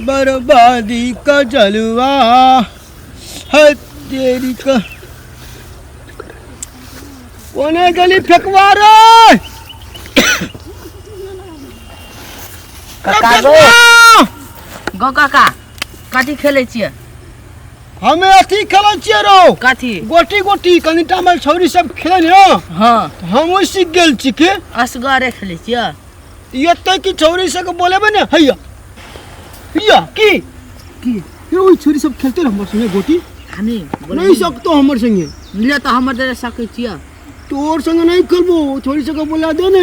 बर्बादी का जलवा है तेरी का। कोने गली फेंकवा रे? काका गो, गो काका, कथी खेलै छियै? हमे अथी खेलै छियै रौ। कथी? गोटी गोटी कनिटा में छौरी सब खेलै ने। हाँ। हमहूँ सीख गेल छी के। असगरे खेलै छियै? एते की छौरी सबके बोलेबै ने, हैया हैया की की यौ, ओइ छौरी सब खेलते रह हमर संगे गोटी। हनी नहीं सकतो हमर संगे। ले तऽ हमर दे सकै छियै। तोर संगे नहीं खेलबो, छौरी सबके बोला दे ने।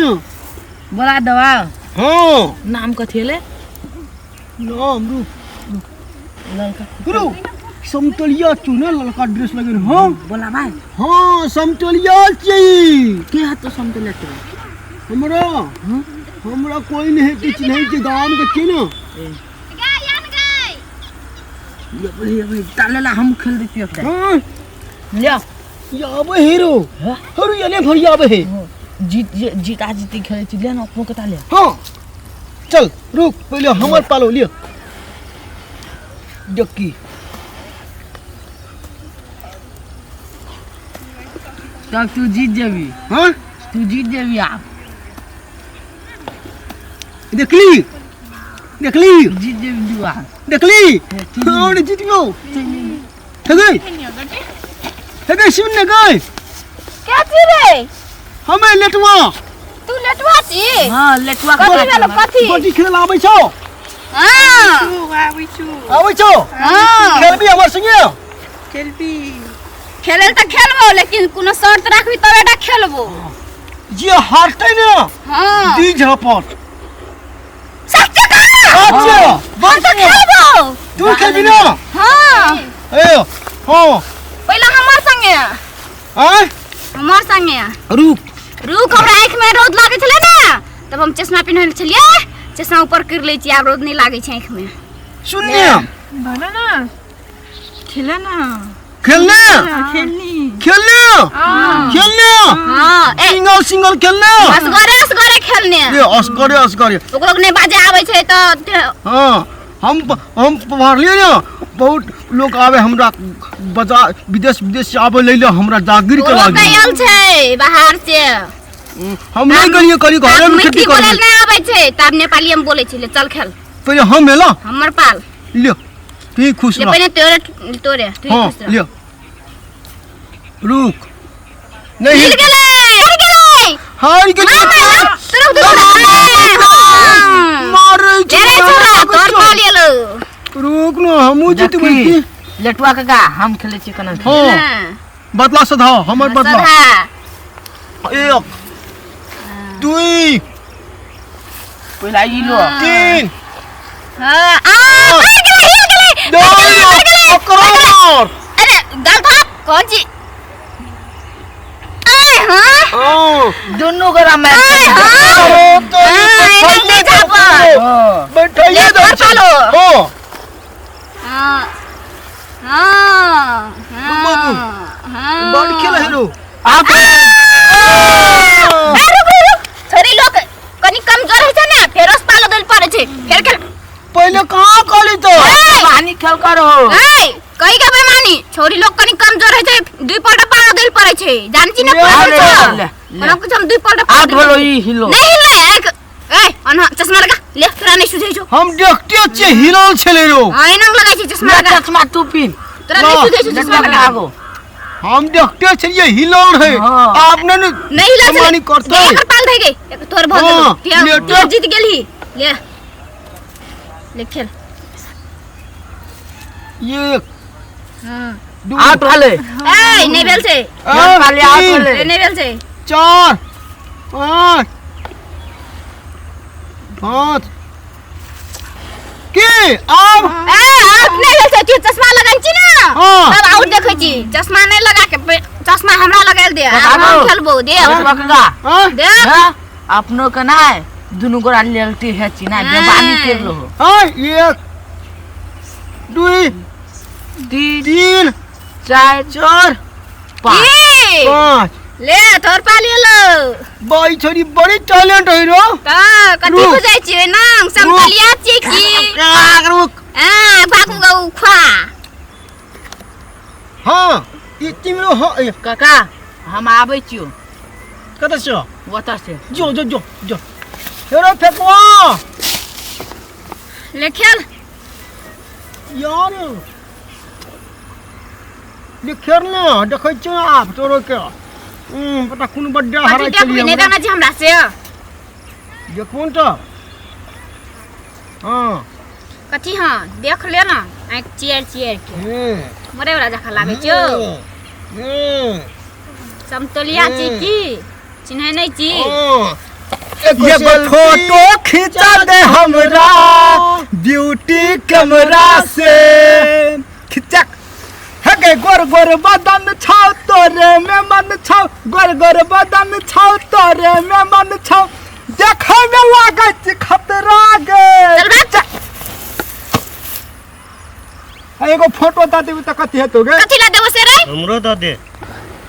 बोला देबा? हाँ। नाम कथी एलै? नाम रुक। ललका। रुक, समतोलिया चुने ललका ड्रेस लगे। हाँ। बोला भाई। हाँ, समतोलिया छी। के हाथ तो समतोलिया तोरा? हमरा? हाँ? हमरा कोई नहीं है, चिन्है छै गाम के छी ने। ये बोली, ये बोली ताले ला हम खेल देती एकटा। हाँ। ले। ये आबे हीरो। हाँ? हरू ये ने भरिया आबे है। जीत जीता जीती खेलै छी, ले ना अपनो के ताले। हाँ चल, रुक, पहले हमर पालो लियो जक्की। तब तू जीत जेबी। हाँ? तू जीत जेबी आब। देखली देखली। जीत जेबी तू आब। देखली। हाँ, जीत गयो। हे गई हे गई, सुन ने गई। क्या छी रे? हमें लेटवा। तू लेटवा छी? हाँ, लेटवा। कथी भेलो, कथी? गोटी खेल आबै छौ? हाँ। आबै छौ? हाँ। खेलबी हमर संगे? खेले तऽ खेलबो, लेकिन कोनो शर्त राखबी तबे टा खेलबो। जे हारतै ने, हाँ, दी झापट। सच्चे का? अच्छा। हम तऽ खेलबो। तू खेलबी ना? हाँ। ए हाँ। पहिले हमर संगे। आय? हमर संगे। रुक। रुक, हमरा आँखि में रौद लागै छलै ने, तब हम चश्मा पिन्हल छलियै, चश्मा ऊपर कर लै छी, आब रौद नहि लागै छै आँखि में। सुन ने। बोलो ना, खेला ना। खेलने। खेलनी। खेलने खेलने। हाँ, ए। सिंगल सिंगल खेलने। असगरे असगरे खेलने। ए, असगरे असगरे। ओकरो नहि बाजे आबै छै तऽ। हाँ, हम पढ़लियै ने, बहुत लोग आवे हमरा बाजार, विदेश विदेश से आवे लै ले हमरा जागीर के। ओकरो लागी आयल छै बाहर से। हम नहीं करिए, करी घरे में खेती मैथिली बोलै करबै। नहि आबै छै तब नेपाली में बोलै छै। ले चल खेल। पहिले हम एला। हमर पाल। लियो, तू खुश ले। रह। पहिने तोरे तोरे, तू हाँ। खुश रह। लियो, रुक, नहीं। मिल गेलै, हार गेलै। हार गेलै। मार, तोरा उधर मारै ले रे छोरा, तोर पाल एलो। रुक न, हमहूँ जीतबै की। लेटुआ काका, हम खेलै छियै केना? हाँ, बदला सधा हमर बदला। सधा। एक, दुई। पहिला ई लो। तीन। हाँ, आ हार गेलै, हिल गेलै। दो, ओकरो मार। अरे गाल थाप कौन ची? आय हाँ। हाँ। दुनू गोरा मैच। आय हाँ। अरे तो ये हाँ, बैठाइए एना दो। झापड़। हाँ। बैठाइए ले, दो। तोर पालो। हाँ। हाँ हाँ बाबू, हाँ। बड़ खेल है रो। आब। ए, रुक रुक रुक, छोरी लोग कनि कमजोर होइ छै ने, फेरो से पालो देल पड़ै छै, फेर खेल। पहिले कहाँ कहली तो? ए, पानी खेल करो। ए, कहि के बेमानी, छोरी लोग कनि कमजोर होइ छै, दुई पलटा पालो देल पड़ै छै, जान छी ने? ले, पड़ै ले, छै। ले, ले। कोनो कुछ हम दुई पलटा पालो आठ देल। भेलो, ई हिलो। नहीं हिललै एक। ए अनहा, चश्मा लगा ले, तोरा नहीं सुझै छौ। हम देखते छियै हिलल छलै रो। हां, एना लगै छै, चश्मा ले, लगा। चश्मा तू पिन। तोरा नहीं ला, सुझै छौ, चश्मा लेटुआ लगा। काका आगो। हम देखते छलियै हिलल है। हाँ। आब ने ने नहीं हिलल छलै। बेमानी करतै। एकर पाल धै गई, एक तोर भऽ गेलौ। हाँ, ते ले, तू जीत गेलही, ले ले खेल। एक, हां। दू, आठ भेलै। ए, नहीं भेल छै। आ, खाली आठ तीन, भेलै। ए, नहीं भेल छै। चार, पाँच, पाँच की आब? ए, आउट नहीं भेल छै। तू चश्मा लगन छी ने? हाँ। तब आउट देखै छी। चश्मा नहीं लगा के चश्मा हमरा लगायल दे, आब हम खेलबो दे। लेटुआ काका। हाँ? दे। हाँ, अपनो के नाय दुनू गोरा लेलटी है छी ना, बेमानी कर लो। हाँ, एक, दुई, तीन, तीन, चार, चार, पाँच। की पाँच। ले, तोर पाली एलो। बाई, छोरी बड़ी टैलेंट है रो। त कथी रुक। बुझै छियै ना, समतलिया छियै की? रुक। एगो हाँ काका हम आबै छियौ। कतऽ से? ओतऽ से। जो जो जो जो हेरो फेकुआ। ले खेल। यार ले खेल ने, देखै छियौ आब तोरो के। पता कोन बड्डा कथी हराइ देखबी छलियै नहि हमरा। जानै छी हमरा से। देखबो ने तऽ। हाँ। कथी? हाँ देख ले ना, आँखि चियर चियर के। मरे वाला जखा लागै छौ। समतोलिया छी की चिन्है नहि छी? हाँ। एगो फोटो खींचा दे हमरा ब्यूटी कैमरा से खिचक। हे गोर गोर बदन छौ तोरे में मन छौ, गोर गोर बदन छौ तोरे में मन छौ, देखै में लागै छै खतरा गे। चल भाग। एगो फोटो दऽ देबी तऽ कथी हेतौ गे? कथी ला देबो से रे? हमरो दऽ दे।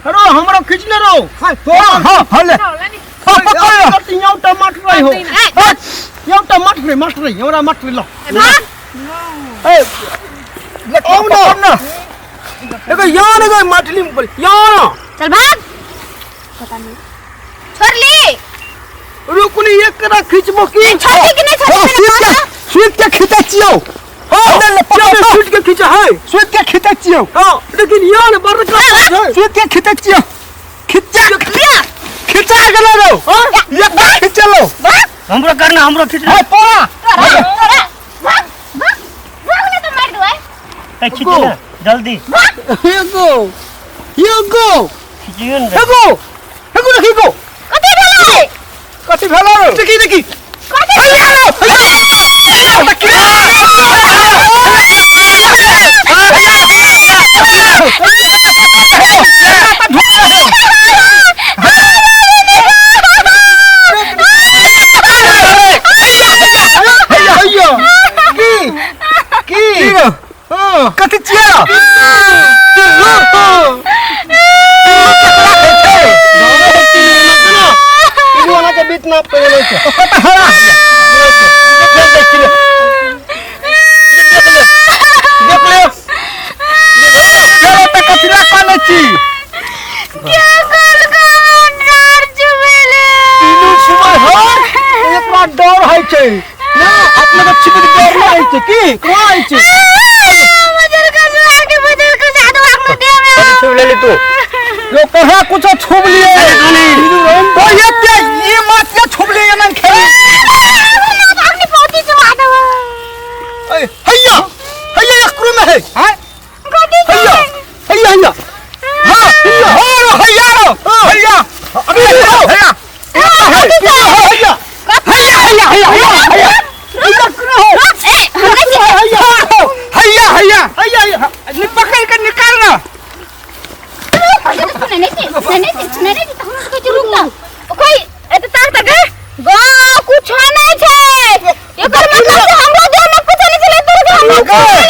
हेरो हमरो खींच ले रो। हाँ, हाँ, हाँ, ले। हाँ, पकड़ ले। यौ टमाटर रही हो। ए, यौ टमाटर रे, मास्टर रे, हमरा मास्टर लो। भाग। ए, ले, आउ ना। पकड़ ना। एगो यार एगो मछली में पड़ी। यार। चल भाग। छोड़ ली। रुक नी, एक करा खींचबो की? नहीं, छोड़ती कि नहीं छोड़ती? हाँ, मेरे स्वीट के, पास। स्वीट के खींचै छियौ। हाँ, ले, ले, पकड़ चल, तो। स्वीट के खींचा है। स्वीट के खींचै छियौ। हाँ, लेकिन यार बड़ का है। स्वीट के खींचै छियौ। खींचा। लिया। खींचा गेलो रौ। हाँ? ये का खींचलो? भाग। हमरो करना, हमरो खींच ले। ए, पोरा। तोरा, तोरा। भाग, भाग। भाग नहीं तो मार दूँ, ए। ए, खींच ले, जल्दी। एगो। एगो। खींचियो ने। एगो। एगो देखी गो। कथी भेलै? कथी भेलो रौ? देखी, देखी। कथी हैया रौ, हैया। हैया। की? की? की रौ? हाँ। कथी छियै रौ? तीनू आना के बीच नाप करे लै छै। देख ले। देख ले। देख ले। फेरो तऽ कथी लए कानै छी? क्या कल डर चुबेले? तीनू छुबै है, एकरा डर होइ छै। ना, अपने के छिपे के डर नहि होइ छै की? कोना होइ छै? बदल के आगे बदल के जादू आगलो दे में। छुब लेली तू। यो कहाँ कुछो छुब लिए? ओ ये ते ई माछ के छुब लिए एना खेली। अग्नि पौती चुबा देबो। ए, हैया। हैया एकरो में है। हैं? कथी छै? हैया। हैया, हैया। हाँ, हाँ रो, हैया रो, हैया। अभी हैया, हैया। हैया। हैया, हैया, हैया, हैया, हैया। ए, हमरा छी। हैया, हैया, हैया। हैया, हैया। नि पकड़ के निकाल ना। सुने नहीं छी, सुने नहीं छी, सुने नहीं छी, तऽ हमरा कहै छै रुक ना। कोई एते ताक ताक के गो कुछो नहीं छै। एकर मतलब से हमरो देह में कुछो नहीं छलै, तोरो देह में गए।